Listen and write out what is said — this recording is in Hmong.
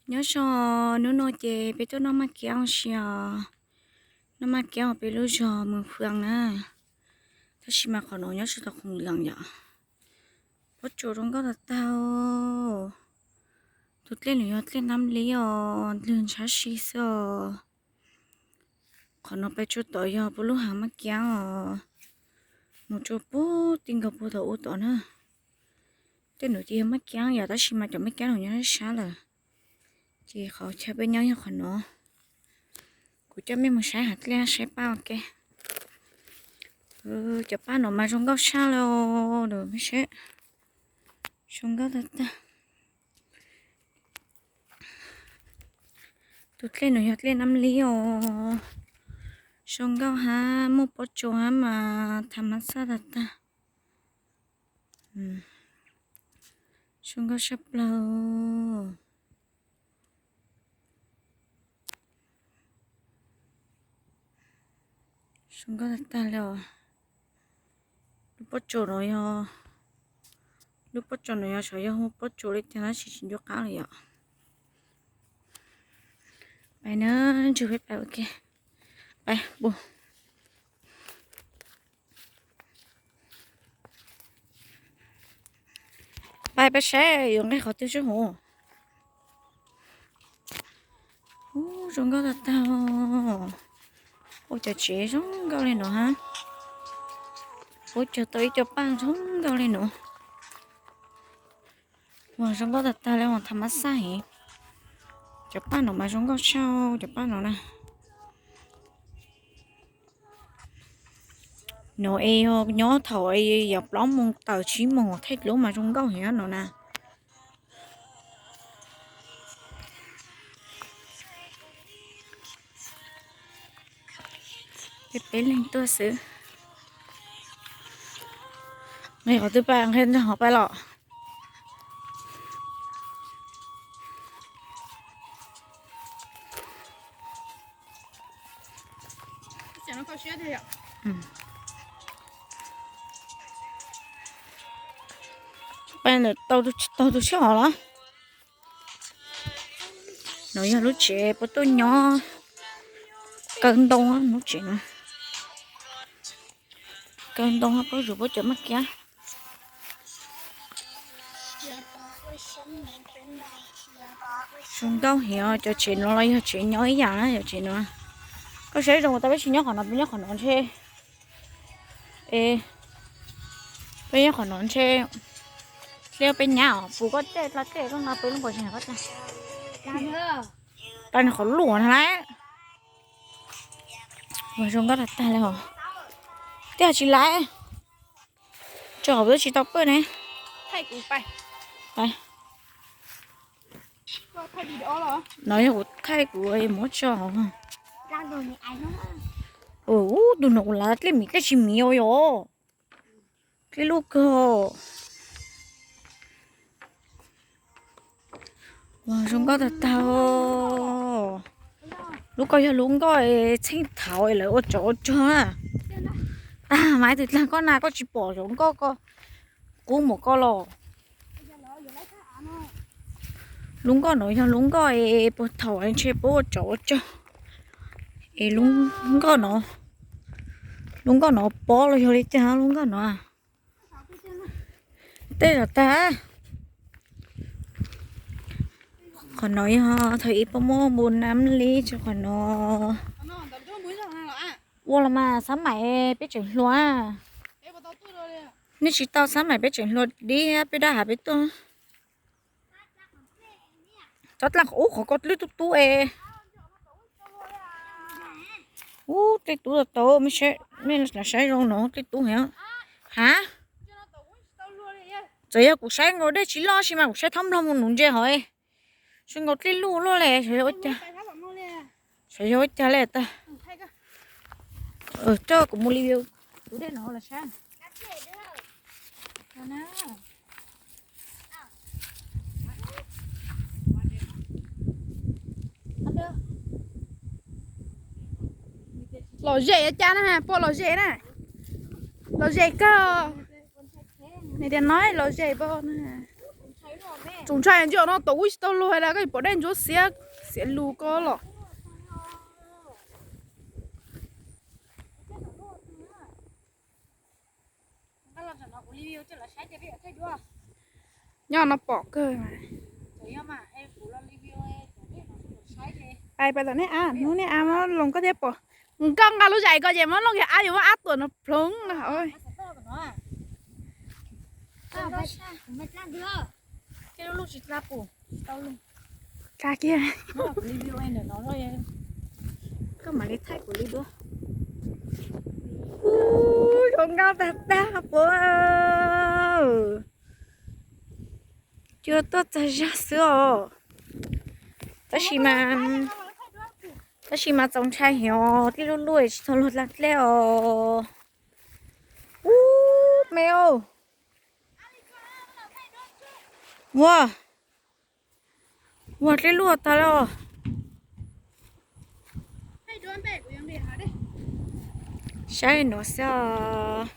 Nyob zoo, hnub no ces peb tuaj noj maj kiab ua si os. Noj maj kiab uas peb lub zos Mws Fwm na. Tab sis mas qhov no nyob tsis tau khoom lees yom. Pob tsuas zoo nkauj tag tag. Tus dlej no yog dlej Nab Lib os, ntws ntshab si xwb os. Qhov no pais tsuas tom yog puag lub hav maj kiab os, mus tsuas puag ti nkaus puag tom ub tod na. Tej no ces yog maj kiab yom, tab sis mas cov maj kiab no nyob sab lawm. Ces qhov chaw peb nyob yog qhov no. Kuv coj mej mus saib hav dlej saib paj ua ke. Cov paj no mas zoo nkauj tshaj li os. Zoo nkauj tag tag. Tus dlej no yog dlej Nab Lib os. Zoo nkauj hab muaj pob tsuas hab mas tha mas xaj tag tag. Zoo nkauj tshaj plaws. Zoo nkauj tag tag li os. Lub pob tsuas no yog, lub pob tsuas no yog xyov yog hu pob tsuas li cas tab sis tsis ncu qab li yom. Pais na, ntsug peb pais ua ke. Pais pus. Pais peb saib yuav nqis qhov twg sib hov. Ub, zoo nkauj tag tag. Ua cov tsev zoo nkauj li no hab. Ua cog tau ib co paj zoo nkauj li no. Ua zoo nkauj tag tag li os, tha mas xaj heev. Cov paj no mas zoo nkauj tshaj, cov paj no na. No es yog nyob thaum yog plaub moos tawm tsib moos thaij dlub mas zoo nkauj heev no na. Peb peb leeg tuaj xwb. Nqis qhov twg pais, nqis ntawm hov pais los. Pais ntawm tau tus sij hawm los. No yog lub tsev puab tuaj nyob kaw ntoo, lub tsev no kaw ntoo puab zuv puab cov maj kiab. Zoo nkauj heev, cov tsev no los yog tsev nyob ib yam na, cov tsev no. Koj saib zoo tau, peb tsis nyob qhov no, peb nyob qhov no ntshe, peb nyob qhov no ntshe dleb peb nyab os, puv koj tej dlaab tej koj nqa peb lub npua tsev koj tag. Pab nws qhov luam na lawm. Ua zoo nkauj tag tag li os. Tej tsis lawm. Tso qhov twb tsis tau pawj ne. No yog kuv thaij kuv muab tso. Ub, tus no kuv lav dlej miv dlej tsis miv os yom. Dlej luj kawg. Ua zoo nkauj tag tag. Lub ko yog lub nkoj txheej thaud lawv ua tsov ua rog na. Tag mas ib tug dlaag koj na, koj tsis pom zoo nkauj ko, qub mus koj los. Lub nkoj no yog lub nkoj es puag thaum ntshe puab ua tsov ua rog es lub nkoj no, lub nkoj no pob los yog li cas lub nkoj no. Tej zaum tag. Qhov no yog thaum ub puab muab npu nab li tso qhov no. Ua los mas xab maim peb tseem hluas. Nej tsis tau xab maim peb tseem hluas dib peb dab hav peb tuaj. Tsob dlaag qhov ub qhov ko dlej tub tub es. Ub, dlej tub tau, mej saib zoo no dlej tub heev. Hav, txawm yog kuv saib nkaus dej tsis loj sis mas kuv saib thaub nplog mus nuv ntse hov. Zoo nkaus dlej luj luaj li, xyov yog ua cas, xyov yog ua cas li tag. Coj kuv mus li view tus dej no los saib. Lom zem ua cas na, puas lom zem na? Lom zem kawg. Nws tias no lom zem puas na? Tsoos ntshai ntsia no tom ub tsis tau luag hais tias koj yuav pom dej ntsuab xiab, xiab lug koj los. Nyob no pom kawg mas. Pais pais tom nej av, hnub nej av muab loos koj thiab pom. Nkauj nqa lub zais ko ces muab looj kiag av, yuav muab av tuam no ploov no. Tsa kiag. Koj mam li thaij kuv li duab. Ub, zoo nkauj tag tag puav. Cua tuaj txog zog xwb os. Tab sis mas, tab sis mas txaus ntshai heev os, dlej luaj luaj tsis tau luag dlej os. Ub, me os. Ua, ua dlej luaj tag los. Saib nuav xwb os.